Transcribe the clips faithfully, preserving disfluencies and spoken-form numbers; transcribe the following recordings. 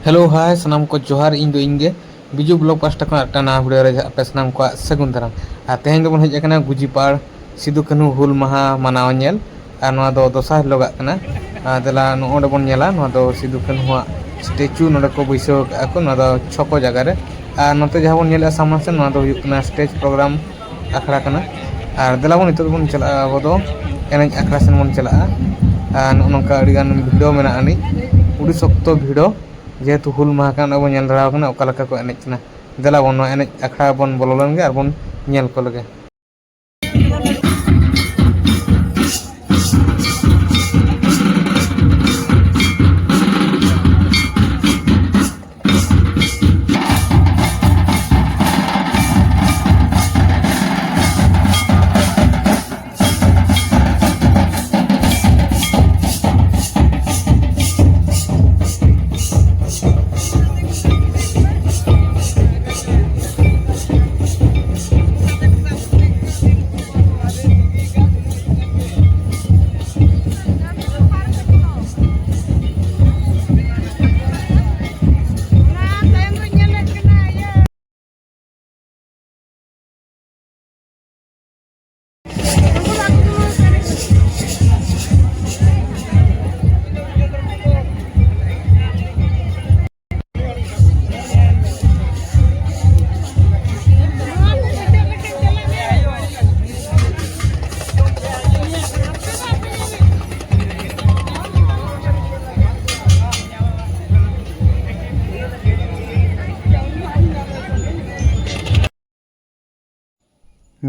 Hello, ᱦᱟᱭ, ᱥᱟᱱᱟᱢ ᱠᱚ ᱡᱚᱦᱟᱨ᱾ ᱤᱧ ᱫᱚ ᱤᱧ ᱜᱮ ᱵᱤᱡᱩ ᱵᱞᱚᱜ ᱯᱟᱥᱴᱟ ᱠᱷᱚᱱ ᱟᱨ ᱢᱤᱫᱴᱟᱝ ᱱᱟᱣᱟ ᱵᱷᱤᱰᱤᱭᱳ ᱨᱮ ᱟᱯᱮ ᱥᱟᱱᱟᱢ ᱠᱚᱣᱟᱜ ᱥᱟᱹᱜᱩᱱ ᱫᱟᱨᱟᱢ᱾ ᱟᱨ ᱛᱮᱦᱮᱧ ᱫᱚᱵᱚᱱ ᱦᱮᱡ ᱟᱠᱟᱱᱟ ᱜᱩᱡᱤᱯᱟᱲ ᱥᱤᱫᱩ ᱠᱟᱹᱱᱦᱩ ᱦᱩᱞ ᱢᱟᱦᱟ ᱢᱟᱱᱟᱣ ᱧᱮᱞ᱾ ᱟᱨ ᱱᱚᱣᱟ ᱫᱚ ᱫᱚᱥᱟᱨ ᱦᱤᱞᱳᱜᱟᱜ ᱠᱟᱱᱟ᱾ ᱟᱨ ᱫᱮᱞᱟ, ᱱᱚᱜᱼᱚᱭ ᱱᱚᱰᱮ ᱵᱚᱱ ᱧᱮᱞᱟ, ᱱᱚᱣᱟ ᱫᱚ ᱥᱤᱫᱩ ᱠᱟᱹᱱᱦᱩᱣᱟᱜ ᱥᱴᱮᱪᱩ ᱱᱚᱰᱮ ᱠᱚ ᱵᱟᱹᱭᱥᱟᱹᱣ ᱟᱠᱟᱫᱼᱟ ᱠᱚ, ᱱᱚᱣᱟ ᱫᱚ ᱪᱷᱚᱠᱚ ᱡᱟᱭᱜᱟ ᱨᱮ᱾ ᱟᱨ ᱱᱚᱛᱮ ᱡᱟᱦᱟᱸ ᱵᱚᱱ ᱧᱮᱞᱮᱫᱼᱟ ᱥᱟᱢᱟᱝ ᱥᱮᱫ, ᱱᱚᱣᱟ ᱫᱚ ᱦᱩᱭᱩᱜ ᱠᱟᱱᱟ ᱥᱴᱮᱡᱽ ᱯᱨᱳᱜᱨᱟᱢ ᱟᱠᱷᱲᱟ ᱠᱟᱱᱟ᱾ ᱟᱨ ᱫᱮᱞᱟ ᱵᱚᱱ, ᱱᱤᱛᱚᱜ ᱫᱚᱵᱚᱱ ᱪᱟᱞᱟᱜᱼᱟ, ᱟᱵᱚ ᱫᱚ ᱮᱱᱮᱡ ᱟᱠᱷᱲᱟ ᱥᱮᱱ ᱵᱚᱱ ᱪᱟᱞᱟᱜᱼᱟ᱾ ᱟᱨ ᱱᱚᱜᱼᱚ ᱱᱚᱝᱠᱟ ᱟᱹᱰᱤᱜᱟᱱ ᱵᱷᱤᱲ ᱢᱮᱱᱟᱜ ᱟᱹᱱᱤᱡ, ᱟᱹᱰᱤ ᱥᱚᱠᱛᱚ ᱵᱷᱤᱲ, ᱡᱮᱦᱮᱛᱩ ᱦᱩᱞ ᱢᱟᱦᱟ ᱠᱟᱱᱟ᱾ ᱟᱵᱚ ᱧᱮᱞ ᱫᱟᱲᱮᱭᱟᱜ ᱠᱟᱱᱟ ᱚᱠᱟ ᱞᱮᱠᱟ ᱠᱚ ᱮᱱᱮᱡ ᱠᱟᱱᱟ᱾ ᱫᱮᱞᱟ ᱵᱚᱱ, ᱱᱚᱣᱟ ᱮᱱᱮᱡ ᱟᱠᱷᱲᱟ ᱵᱚᱱ ᱵᱚᱞᱚ ᱞᱮᱱ ᱜᱮ ᱟᱨ ᱵᱚᱱ ᱧᱮᱞ ᱠᱚ ᱞᱮᱜᱮ᱾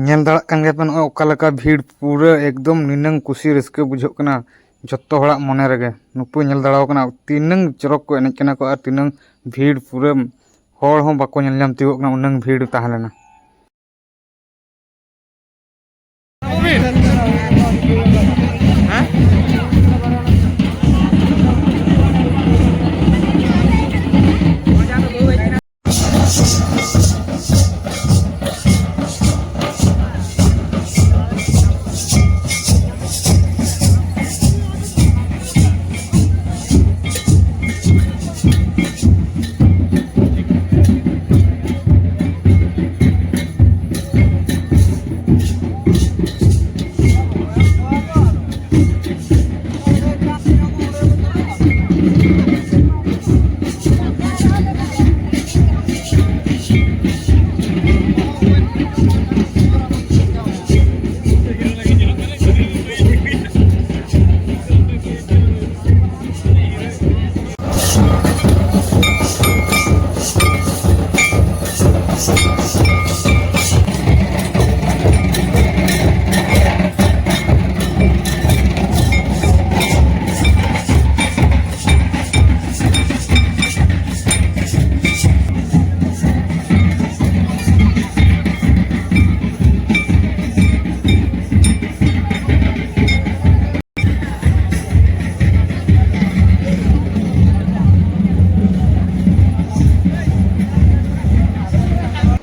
ᱧᱮᱞ ᱫᱟᱲᱮᱭᱟᱜ ᱠᱟᱱ ᱜᱮᱭᱟ ᱯᱮ ᱱᱚᱜᱼᱚᱭ ᱚᱠᱟ ᱞᱮᱠᱟ ᱵᱷᱤᱲ, ᱯᱩᱨᱟᱹ ᱮᱠᱫᱚᱢ ᱱᱤᱱᱟᱹᱝ ᱠᱩᱥᱤ ᱨᱟᱹᱥᱠᱟᱹ ᱵᱩᱡᱷᱟᱹᱜ ᱠᱟᱱᱟ ᱡᱷᱚᱛᱚ ᱦᱚᱲᱟᱜ ᱢᱚᱱᱮ ᱨᱮᱜᱮ᱾ ᱱᱩᱠᱩ ᱧᱮᱞ ᱫᱟᱲᱮᱭᱟᱠᱚ ᱠᱟᱱᱟ ᱛᱤᱱᱟᱹᱝ ᱪᱚᱨᱚᱠ ᱠᱚ ᱮᱱᱮᱡ ᱠᱟᱱᱟ ᱠᱚ ᱟᱨ ᱛᱤᱱᱟᱹᱝ ᱵᱷᱤᱲ, ᱯᱩᱨᱟᱹ ᱦᱚᱲ ᱦᱚᱸ ᱵᱟᱠᱚ ᱧᱮᱞ ᱧᱟᱢ ᱛᱤᱭᱳᱜ ᱠᱟᱱᱟ, ᱩᱱᱟᱹᱝ ᱵᱷᱤᱲ ᱛᱟᱦᱮᱸ ᱞᱮᱱᱟ᱾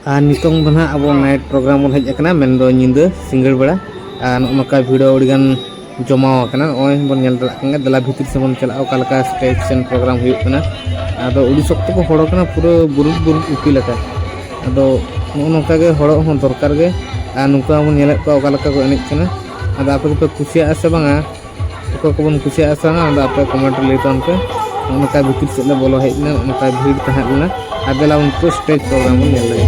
ᱟᱨ ᱱᱤᱛᱚᱝ ᱫᱚ ᱱᱟᱦᱟᱜ ᱟᱵᱚ ᱱᱟᱭᱤᱴ ᱯᱨᱳᱜᱨᱟᱢ ᱵᱚᱱ ᱦᱮᱡ ᱟᱠᱟᱱᱟ, ᱢᱮᱱᱫᱚ ᱧᱤᱫᱟᱹ ᱥᱤᱸᱜᱟᱹᱲ ᱵᱮᱲᱟ᱾ ᱟᱨ ᱱᱚᱜᱼᱚ ᱱᱚᱝᱠᱟ ᱵᱷᱤᱲ ᱟᱹᱰᱤᱜᱟᱱ ᱡᱚᱢᱟᱣ ᱟᱠᱟᱱᱟ᱾ ᱱᱚᱜᱼᱚᱭ ᱵᱚᱱ ᱧᱮᱞ ᱫᱟᱲᱮᱭᱟᱜ ᱠᱟᱱ ᱜᱮᱭᱟ, ᱫᱮᱞᱟ ᱵᱷᱤᱛᱤᱨ ᱥᱮᱫ ᱵᱚᱱ ᱪᱟᱞᱟᱜᱼᱟ, ᱚᱠᱟ ᱞᱮᱠᱟ ᱥᱴᱮᱡᱽ ᱥᱮᱱ ᱯᱨᱳᱜᱨᱟᱢ ᱦᱩᱭᱩᱜ ᱠᱟᱱᱟ᱾ ᱟᱫᱚ ᱟᱹᱰᱤ ᱥᱚᱠᱛᱚ ᱠᱚ ᱦᱚᱲ ᱠᱟᱱᱟ, ᱯᱩᱨᱟᱹ ᱵᱩᱨᱩᱫ ᱵᱩᱨᱩᱫ ᱩᱯᱤ ᱞᱮᱠᱟ᱾ ᱟᱫᱚ ᱱᱚᱜᱼᱚ ᱱᱚᱝᱠᱟ ᱜᱮ ᱦᱚᱲᱚᱜ ᱦᱚᱸ ᱫᱚᱨᱠᱟᱨ ᱜᱮ᱾ ᱟᱨ ᱱᱚᱝᱠᱟ ᱵᱚᱱ ᱧᱮᱞᱮᱫ ᱠᱚᱣᱟ ᱚᱠᱟ ᱞᱮᱠᱟ ᱠᱚ ᱮᱱᱮᱡ ᱠᱟᱱᱟ᱾ ᱟᱫᱚ ᱟᱯᱮ ᱫᱚᱯᱮ ᱠᱩᱥᱤᱭᱟᱜᱼᱟ ᱥᱮ ᱵᱟᱝᱟ? ᱚᱠᱚᱭ ᱠᱚᱵᱚᱱ ᱠᱩᱥᱤᱭᱟᱜᱼᱟ ᱥᱮ ᱵᱟᱝᱟ, ᱟᱫᱚ ᱟᱯᱮ ᱠᱚᱢᱮᱱᱴ ᱨᱮ ᱞᱟᱹᱭ ᱛᱟᱵᱚᱱ ᱯᱮ᱾ ᱱᱚᱜᱼᱚ ᱱᱚᱝᱠᱟ ᱵᱷᱤᱛᱤᱨ ᱥᱮᱫ ᱞᱮ ᱵᱚᱞᱚ ᱦᱮᱡ ᱮᱱᱟ, ᱱᱚᱜᱼᱚ ᱱᱚᱝᱠᱟ ᱵᱷᱤᱲ ᱛᱟᱦᱮᱸ ᱞᱮᱱᱟ᱾ ᱟᱨ ᱫᱮᱞᱟ ᱵᱚᱱ ᱯᱩᱨᱟᱹ ᱥᱴᱮᱡᱽ ᱯᱨᱳᱜᱨᱟᱢ ᱵᱚᱱ ᱧᱮᱞ ᱞᱮᱜᱮ᱾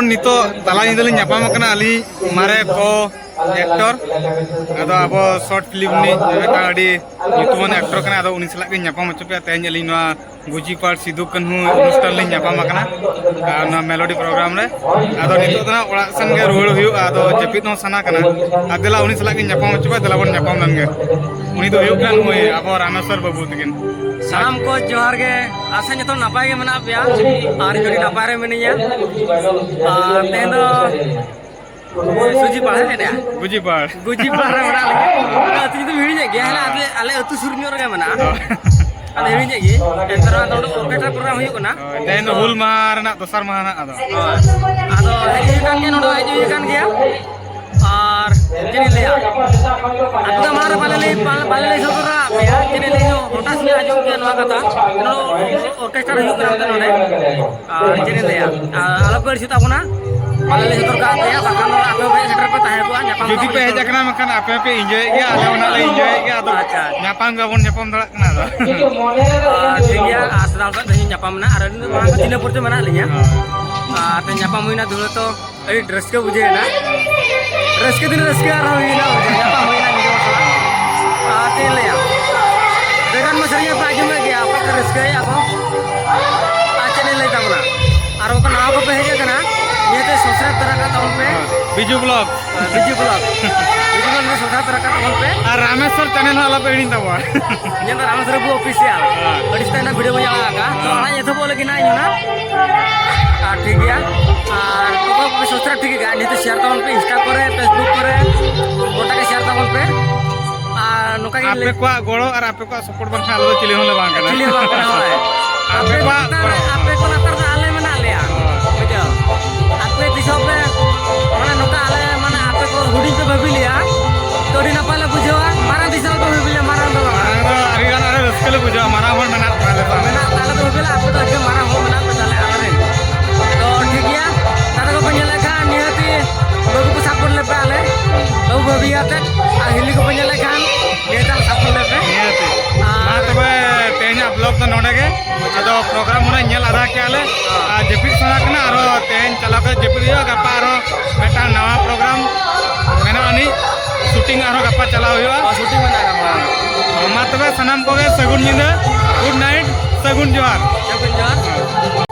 ᱱᱤᱛᱚᱜ ᱛᱟᱞᱟ ᱧᱤᱫᱟᱹ ᱞᱤᱧ ᱧᱟᱯᱟᱢ ᱟᱠᱟᱱᱟ ᱟᱹᱞᱤᱧ ᱢᱟᱨᱮ ᱠᱚ ᱮᱠᱴᱚᱨ, ᱟᱫᱚ ᱟᱵᱚ ᱥᱚᱨᱴ ᱯᱷᱤᱞᱢ ᱨᱤᱱᱤᱡ ᱢᱤᱫᱴᱟᱝ ᱟᱹᱰᱤ ᱧᱩᱛᱩᱢᱟᱱ ᱮᱠᱴᱚᱨ ᱠᱟᱱᱟᱭ᱾ ᱟᱫᱚ ᱩᱱᱤ ᱥᱟᱞᱟᱜ ᱜᱮ ᱧᱟᱯᱟᱢ ᱦᱚᱪᱚ ᱯᱮᱭᱟ᱾ ᱛᱮᱦᱮᱧ ᱟᱹᱞᱤᱧ ᱱᱚᱣᱟ ᱜᱩᱡᱤ ᱯᱟᱲ ᱥᱤᱫᱩ ᱠᱟᱹᱱᱦᱩ ᱚᱱᱩᱥᱴᱷᱟᱱ ᱞᱤᱧ ᱧᱟᱯᱟᱢ ᱟᱠᱟᱱᱟ, ᱟᱨ ᱱᱚᱣᱟ ᱢᱮᱞᱳᱰᱤ ᱯᱨᱳᱜᱨᱟᱢ ᱨᱮ᱾ ᱟᱫᱚ ᱱᱤᱛᱚᱜ ᱫᱚ ᱱᱟᱜ ᱚᱲᱟᱜ ᱥᱮᱱ ᱜᱮ ᱨᱩᱣᱟᱹᱲ ᱦᱩᱭᱩᱜᱼᱟ, ᱟᱫᱚ ᱡᱟᱹᱯᱤᱫ ᱦᱚᱸ ᱥᱟᱱᱟ ᱠᱟᱱᱟ᱾ ᱟᱨ ᱫᱮᱞᱟ ᱩᱱᱤ ᱥᱟᱞᱟᱜ ᱜᱮ ᱧᱟᱯᱟᱢ ᱦᱚᱪᱚ ᱯᱮᱭᱟ, ᱫᱮᱞᱟ ᱵᱚᱱ ᱧᱟᱯᱟᱢ ᱞᱮᱱ ᱜᱮ᱾ ᱩᱱᱤ ᱫᱚ ᱦᱩᱭᱩᱜ ᱠᱟᱱᱟ ᱱᱩᱭ ᱟᱵᱚ ᱨᱟᱢᱮᱥᱣᱚᱨ ᱵᱟᱹᱵᱩ ᱛᱟᱹᱠᱤᱱ᱾ ᱥᱟᱱᱟᱢ ᱠᱚ ᱡᱚᱦᱟᱨ ᱜᱮ, ᱟᱥᱟ ᱡᱚᱛᱚ ᱱᱟᱯᱟᱭ ᱜᱮ ᱢᱮᱱᱟᱜ ᱯᱮᱭᱟ, ᱟᱨ ᱤᱧ ᱟᱹᱰᱤ ᱱᱟᱯᱟᱭ ᱨᱮ ᱢᱤᱱᱟᱹᱧᱟ᱾ ᱟᱨ ᱛᱮᱦᱮᱧ ᱫᱚ ᱥᱩᱡᱤ ᱯᱟᱲ ᱦᱮᱡ ᱮᱱᱟ᱾ ᱜᱩᱡᱤ ᱯᱟᱲ᱾ ᱜᱩᱡᱤ ᱯᱟᱲ ᱨᱮ ᱢᱮᱱᱟᱜ ᱞᱤᱧᱟ᱾ ᱟᱹᱛᱩ ᱧᱩᱛᱩᱢ ᱦᱤᱲᱤᱧᱮᱫ ᱜᱮᱭᱟ, ᱦᱮᱸ, ᱟᱞᱮ, ᱟᱞᱮ ᱟᱹᱛᱩ ᱥᱩᱨ ᱧᱚᱜ ᱨᱮᱜᱮ ᱢᱮᱱᱟᱜᱼᱟ᱾ ᱚ᱾ ᱟᱫᱚ ᱦᱤᱲᱤᱧᱮᱫ ᱜᱮ᱾ ᱮᱱᱛᱮ ᱨᱮᱦᱚᱸ ᱟᱫᱚ ᱱᱚᱰᱮ ᱚᱨᱠᱮᱥᱴᱨᱟ ᱯᱨᱳᱜᱨᱟᱢ ᱦᱩᱭᱩᱜ ᱠᱟᱱᱟ᱾ ᱦᱳᱭ, ᱛᱮᱦᱮᱧ ᱫᱚ ᱦᱩᱞ ᱢᱟᱦᱟ ᱨᱮᱱᱟᱜ ᱫᱚᱥᱟᱨ ᱢᱟᱦᱟ ᱱᱟᱜ ᱟᱫᱚ᱾ ᱦᱳᱭ᱾ ᱟᱫᱚ ᱦᱮᱡ ᱦᱩᱭ ᱠᱟᱱ ᱜᱮᱭᱟ, ᱱᱚᱰᱮ ᱦᱮᱡ ᱦᱩᱭ ᱠᱟᱱ ᱜᱮᱭᱟ᱾ ᱟᱨ ᱪᱮᱫ ᱤᱧ ᱞᱟᱹᱭᱟ, ᱟᱯᱮ ᱫᱚ ᱢᱟᱲᱟᱝ ᱨᱮ ᱵᱟᱞᱮ ᱞᱟᱹᱭ, ᱵᱟᱞᱮ, ᱵᱟᱞᱮ ᱞᱟᱹᱭ ᱥᱚᱫᱚᱨᱟ ᱯᱮᱭᱟ᱾ ᱪᱮᱫ ᱤᱧ ᱞᱟᱹᱭᱟ, ᱦᱚᱴᱟᱛ ᱞᱮ ᱟᱸᱡᱚᱢ ᱠᱮᱫᱟ ᱱᱚᱣᱟ ᱠᱟᱛᱷᱟ, ᱱᱚᱰᱮ ᱚᱨᱠᱮᱥᱴᱨᱟ ᱦᱩᱭᱩᱜ ᱠᱟᱱᱟ ᱢᱮᱱᱛᱮ ᱱᱚᱰᱮ᱾ ᱟᱨ ᱪᱮᱫ ᱤᱧ ᱞᱟᱹᱭᱟ, ᱟᱨ ᱟᱞᱚ ᱯᱮ ᱟᱹᱲᱤᱥᱚᱜ ᱛᱟᱵᱚᱱᱟ, ᱵᱟᱞᱮ ᱞᱟᱹᱭ ᱥᱚᱫᱚᱨ ᱠᱟᱜ ᱯᱮᱭᱟ, ᱵᱟᱠᱷᱟᱱ ᱫᱚ ᱟᱯᱮ ᱦᱚᱸ ᱦᱮᱡ ᱥᱮᱴᱮᱨ ᱯᱮ ᱛᱟᱦᱮᱸ ᱠᱚᱜᱼᱟ, ᱧᱟᱯᱟᱢ ᱡᱩᱫᱤ ᱠᱚᱜᱼᱟ ᱯᱮ ᱦᱮᱡ ᱡᱚᱛᱚ᱾ ᱟᱠᱟᱱᱟ, ᱢᱮᱱᱠᱷᱟᱱ ᱟᱯᱮ ᱦᱚᱸᱯᱮ ᱤᱱᱡᱚᱭᱮᱫ ᱜᱮᱭᱟ, ᱟᱞᱮ ᱦᱚᱸ ᱱᱟᱜ ᱞᱮ ᱤᱱᱡᱚᱭᱮᱫ ᱜᱮᱭᱟ, ᱟᱫᱚ ᱟᱪᱪᱷᱟ, ᱟᱪᱪᱷᱟ᱾ ᱧᱟᱯᱟᱢ ᱜᱮ ᱵᱟᱵᱚᱱ ᱧᱟᱯᱟᱢ ᱫᱟᱲᱮᱭᱟᱜ ᱠᱟᱱᱟ ᱟᱫᱚ᱾ ᱟᱨ ᱴᱷᱤᱠ ᱜᱮᱭᱟ, ᱟᱨ ᱥᱟᱱᱟᱢ ᱥᱟᱶ ᱛᱮᱦᱮᱧ ᱧᱟᱯᱟᱢ ᱮᱱᱟ, ᱟᱨ ᱟᱹᱞᱤᱧ ᱫᱚ ᱢᱟᱲᱟᱝ ᱠᱷᱚᱱ ᱪᱤᱱᱦᱟᱹ ᱯᱚᱨᱤᱪᱚᱭ ᱢᱮᱱᱟᱜ ᱞᱤᱧᱟ᱾ ᱦᱳᱭ᱾ ᱟᱨ ᱛᱮᱦᱮᱧ ᱧᱟᱯᱟᱢ ᱦᱩᱭᱱᱟ, ᱫᱩᱲᱟᱹ ᱛᱚ ᱟᱹᱰᱤ ᱨᱟᱹᱥᱠᱟᱹ ᱵᱩᱡᱷᱟᱹᱣ ᱮᱱᱟ᱾ ᱨᱟᱹᱥᱠᱟᱹ ᱫᱤᱱ ᱨᱟᱹᱥᱠᱟᱹ ᱟᱨᱦᱚᱸ ᱦᱩᱭᱱᱟ, ᱧᱟᱯᱟᱢ ᱦᱩᱭᱱᱟ ᱢᱤᱫ ᱦᱚᱲ ᱥᱟᱞᱟᱜ᱾ ᱟᱨ ᱪᱮᱫ ᱤᱧ ᱞᱟᱹᱭᱟ, ᱵᱮᱜᱟᱨ ᱢᱟ ᱥᱮᱨᱮᱧ ᱯᱮ ᱟᱸᱡᱚᱢᱮᱫ ᱜᱮᱭᱟ, ᱚᱠᱚᱭ ᱠᱚ ᱨᱟᱹᱥᱠᱟᱹᱭᱮᱫᱼᱟ ᱠᱚ᱾ ᱟᱨ ᱪᱮᱫ ᱤᱧ ᱞᱟᱹᱭ ᱛᱟᱵᱚᱱᱟ, ᱟᱨ ᱚᱠᱟ ᱱᱟᱣᱟ ᱠᱚᱯᱮ ᱦᱮᱡ ᱟᱠᱟᱱᱟ, ᱱᱤᱭᱟᱹᱛᱮ subscribe ᱛᱚᱨᱟ ᱠᱟᱜ ᱛᱟᱵᱚᱱ ᱯᱮ᱾ ᱵᱤᱡᱩ ᱵᱞᱚᱜ᱾ ᱵᱤᱡᱩ ᱵᱞᱚᱜ᱾ ᱵᱤᱡᱩ ᱵᱞᱚᱜ ᱨᱮ subscribe ᱛᱚᱨᱟ ᱠᱟᱜ ᱛᱟᱵᱚᱱ ᱯᱮ᱾ ᱟᱨ ᱨᱟᱢᱮᱥᱣᱚᱨ ᱪᱮᱱᱮᱞ ᱦᱚᱸ ᱟᱞᱚᱯᱮ ᱦᱤᱲᱤᱧ ᱛᱟᱵᱚᱱᱟ᱾ ᱤᱧᱟᱹᱜ ᱫᱚ ᱨᱟᱢᱮᱥ ᱵᱟᱹᱵᱩ ᱚᱯᱷᱤᱥᱤᱭᱟᱞ᱾ ᱦᱮᱸ᱾ ᱟᱹᱰᱤ ᱥᱮᱫᱟᱭ ᱨᱮᱱᱟᱜ ᱵᱷᱤᱰᱤᱭᱳ ᱵᱚᱱ ᱧᱮᱞ ᱟᱠᱟᱫᱼᱟ᱾ ᱛᱚ, ᱦᱮᱸ᱾ ᱚᱱᱟ ᱮᱛᱚᱦᱚᱵᱚᱜ ᱞᱟᱹᱜᱤᱫ ᱱᱟᱜ ᱤᱧ ᱚᱱᱟ᱾ ᱟᱨ ᱴᱷᱤᱠ ᱜᱮᱭᱟ᱾ ᱟᱨ ᱚᱠᱚᱭ ᱠᱚᱯᱮ subscribe ᱴᱷᱤᱠ ᱟᱠᱟᱫᱼᱟ, ᱱᱤᱛᱚᱜ share ᱛᱟᱵᱚᱱ ᱯᱮ, Insta ᱠᱚᱨᱮ, Facebook ᱠᱚᱨᱮ, ᱜᱚᱴᱟ ᱜᱮ share ᱛᱟᱵᱚᱱ ᱯᱮ᱾ ᱟᱨ ᱱᱚᱝᱠᱟ ᱜᱮ ᱟᱯᱮ ᱞᱟᱹᱭ ᱠᱚᱣᱟᱜ ᱜᱚᱲᱚ ᱟᱨ ᱟᱯᱮ ᱠᱚᱣᱟᱜ support ᱵᱟᱝᱠᱷᱟᱱ ᱟᱞᱮ ᱫᱚ ᱪᱤᱞᱤ ᱦᱚᱸᱞᱮ ᱵᱟᱝ ᱠᱟᱱᱟ᱾ ᱪᱤᱞᱤ ᱦᱚᱸ ᱵᱟᱝ ᱠᱟᱱᱟ, ᱦᱳᱭ᱾ ᱟᱯᱮ ᱟᱯᱮ ᱠᱚ ᱠᱚᱣᱟᱜ ᱞᱟᱛᱟᱨ ᱨᱮ, ᱜᱚᱲᱚ᱾ ᱟᱯᱮ ᱠᱚ ᱞᱟᱛᱟᱨ ᱨᱮ ᱟᱞᱮ ᱢᱮᱱᱟᱜ ᱞᱮᱭᱟ᱾ ᱦᱳᱭ᱾ ᱵᱩᱡᱷᱟᱹᱣ? ᱟᱯᱮ ᱛᱤᱥᱚᱜ ᱯᱮ, ᱢᱟᱱᱮ ᱱᱚᱝᱠᱟ ᱟᱞᱮ, ᱢᱟᱱᱮ ᱟᱯᱮ ᱠᱚ ᱦᱩᱰᱤᱧ ᱯᱮ ᱵᱷᱟᱹᱵᱤ ᱞᱮᱭᱟ, ᱛᱚ ᱟᱹᱰᱤ ᱱᱟᱯᱟᱭ ᱞᱮ ᱵᱩᱡᱷᱟᱹᱣᱟ᱾ ᱢᱟᱨᱟᱝ ᱛᱤᱥ ᱦᱚᱸ ᱵᱟᱯᱮ ᱵᱷᱟᱹᱵᱤ ᱞᱮᱭᱟ, ᱢᱟᱨᱟᱝ ᱫᱚ ᱵᱟᱝ᱾ ᱢᱟᱨᱟᱝ ᱫᱚ ᱟᱹᱰᱤ ᱜᱟᱱ ᱟᱞᱮ ᱨᱟᱹᱥᱠᱟᱹ ᱞᱮ ᱵᱩᱡᱷᱟᱹᱣᱟ, ᱢᱟᱨᱟᱝ ᱦᱚᱲ ᱢᱮᱱᱟᱜ ᱠᱚᱣᱟ ᱟᱞᱮ ᱫᱚ᱾ ᱢᱮᱱᱟᱜ ᱛᱟᱞᱮ ᱫᱚ ᱵᱷᱟᱹᱵᱤ ᱞᱮ, ᱟᱯᱮ ᱫᱚ ᱟᱹᱰᱤ ᱢᱟᱨᱟᱝ ᱦᱚᱲ ᱢᱮᱱᱟᱜ ᱯᱮ ᱛᱟᱞᱮ ᱟᱞᱮ ᱨᱮᱱ᱾ ᱛᱚ ᱴᱷᱤᱠ ᱜᱮᱭᱟ, ᱜᱟᱛᱮ ᱠᱚᱯᱮ ᱧᱮᱞᱮᱫ ᱠᱷᱟᱱ ᱱᱤᱦᱟᱹᱛᱤ ᱵᱟᱹᱵᱩ ᱠᱚ support ᱞᱮᱯᱮ ᱟᱞᱮ, ᱵᱟᱹᱵᱩ ᱵᱷᱟᱹᱵᱤ ᱟᱛᱮ, ᱟᱨ ᱦᱤᱞᱤ ᱠᱚᱯᱮ ᱧᱮᱞᱮᱫ ᱠᱷᱟᱱ ᱱᱤᱦᱟᱹᱛᱤ ᱟᱞᱮ support ᱞᱮᱯᱮ᱾ ᱱᱤᱦᱟᱹᱛᱤ᱾ ᱟᱨ ᱢᱟ ᱛᱚᱵᱮ ᱛᱮᱦᱮᱧᱟᱜ vlog ᱫᱚ ᱱᱚᱰᱮ ᱜᱮ᱾ ᱟᱫᱚ ᱯᱨᱳᱜᱨᱟᱢ ᱦᱚᱸᱞᱮ ᱧᱮᱞ ᱟᱫᱷᱟ ᱠᱮᱜᱼᱟ ᱞᱮ᱾ ᱟᱨ ᱡᱟᱹᱯᱤᱫ ᱥᱟᱱᱟ ᱠᱟᱱᱟ, ᱟᱨᱦᱚᱸ ᱛᱮᱦᱮᱧ ᱪᱟᱞᱟᱣ ᱠᱟᱛᱮ ᱡᱟᱹᱯᱤᱫ ᱦᱩᱭᱩᱜᱼᱟ᱾ ᱜᱟᱯᱟ ᱟᱨᱦᱚᱸ ᱢᱤᱫᱴᱟᱝ ᱱᱟᱣᱟ ᱯᱨᱳᱜᱨᱟᱢ ᱢᱮᱱᱟᱜ ᱟᱹᱱᱤᱡ, ᱥᱩᱴᱤᱝ ᱟᱨᱦᱚᱸ ᱜᱟᱯᱟ ᱪᱟᱞᱟᱣ ᱦᱩᱭᱩᱜᱼᱟ᱾ ᱟᱨ ᱥᱩᱴᱤᱝ ᱢᱮᱱᱟᱜᱼᱟ ᱜᱟᱯᱟ᱾ ᱢᱟ ᱛᱚᱵᱮ ᱥᱟᱱᱟᱢ ᱠᱚᱜᱮ ᱥᱟᱹᱜᱩᱱ ᱧᱤᱫᱟᱹ, ᱜᱩᱰ ᱱᱟᱭᱤᱴ, ᱥᱟᱹᱜᱩᱱ ᱡᱚᱦᱟᱨ᱾ ᱥᱟᱹᱜᱩᱱ ᱡᱚᱦᱟᱨ᱾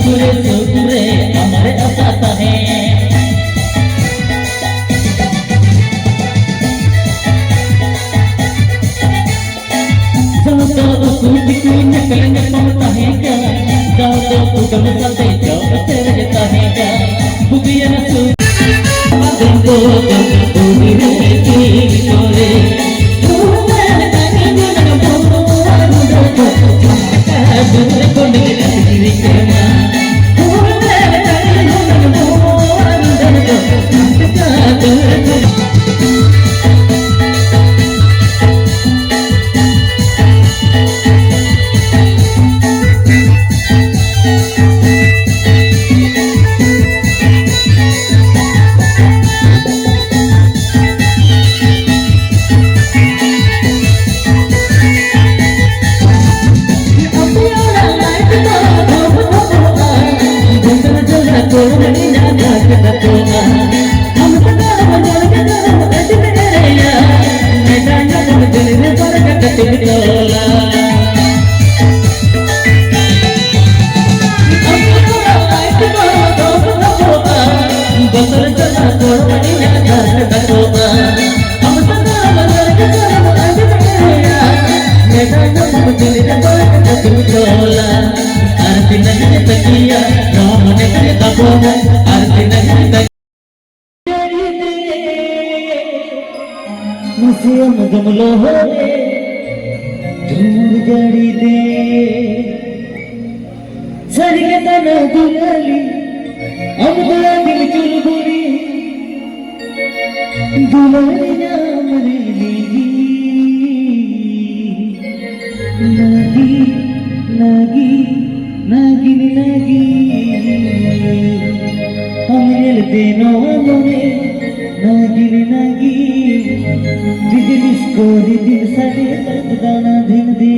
ᱥᱩᱨ ᱨᱮ ᱥᱩᱨ ᱨᱮ ᱟᱢᱟᱞᱮ ᱟᱥᱟ ᱛᱟᱦᱮᱸ᱾ ᱡᱟᱦᱟᱸ ᱫᱚ ᱩᱠᱩ ᱪᱩᱠᱩ ᱧᱮᱯᱮᱞ ᱧᱟᱯᱟᱢ ᱛᱟᱦᱮᱸ ᱠᱟᱱ, ᱡᱟᱦᱟᱸ ᱫᱚ ᱠᱩᱰᱟᱹᱢ ᱥᱟᱛᱮ ᱪᱚᱜ ᱥᱮᱨᱮᱧ ᱛᱟᱦᱮᱸ ᱠᱟᱱ, ᱵᱩᱜᱤᱭᱟᱱᱟ ᱥᱩᱨ᱾ ᱟᱫᱚᱢ ᱠᱚ ᱫᱚ ᱵᱩᱜᱤ ᱨᱮ ᱛᱤᱱ ᱠᱚᱨᱮ, ᱩᱢᱮᱨ ᱛᱟᱭᱚᱢ ᱵᱚᱱ ᱫᱚ ᱡᱷᱟᱢᱟᱠᱟ ᱫᱩᱞ ᱠᱚ ᱱᱤᱨᱟᱹᱛ ᱜᱤᱨᱤ ᱠᱟᱱᱟ᱾ ᱟᱨ ᱛᱤᱱᱟᱹᱜ ᱤᱧ ᱛᱟᱹᱠᱤᱭᱟ, ᱱᱚᱣᱟ ᱢᱚᱱᱮ ᱛᱮ ᱛᱟᱵᱚ, ᱟᱨ ᱛᱤᱱᱟᱹᱜ ᱤᱧ ᱛᱟᱹᱠᱤᱭᱟ᱾ ᱱᱟᱥᱮᱭᱟᱢ ᱡᱚᱢ ᱞᱚᱦᱚᱫ ᱨᱮ, ᱡᱷᱩᱢᱩᱨ ᱡᱟᱹᱲᱤ ᱛᱮ᱾ ᱥᱟᱹᱨᱤ ᱠᱟᱛᱷᱟ ᱱᱟ ᱫᱩᱞᱟᱹᱞᱤ, ᱟᱢ ᱫᱚ ᱟᱹᱰᱤᱢ ᱪᱩᱞᱵᱩᱞᱤ᱾ ᱫᱩᱞᱟᱹᱲ ᱧᱟᱢ ᱨᱮ ᱞᱤᱸᱜᱤ, ᱱᱟᱹᱜᱤ, ᱱᱟᱹᱜᱤ, ᱱᱟᱹᱜᱤᱱ ᱱᱟᱹᱜᱤ᱾ ᱟᱢ ᱧᱮᱞᱛᱮ ᱱᱚᱣᱟ ᱢᱚᱱᱮ, ᱱᱟᱹᱜᱤᱱ ᱱᱟᱹᱜᱤ᱾ ᱵᱤᱡᱽᱞᱤ ᱠᱚ ᱨᱤᱢᱤᱞ ᱥᱟᱰᱮ, ᱫᱟᱱᱟ ᱫᱷᱤᱱ ᱫᱷᱤᱱ᱾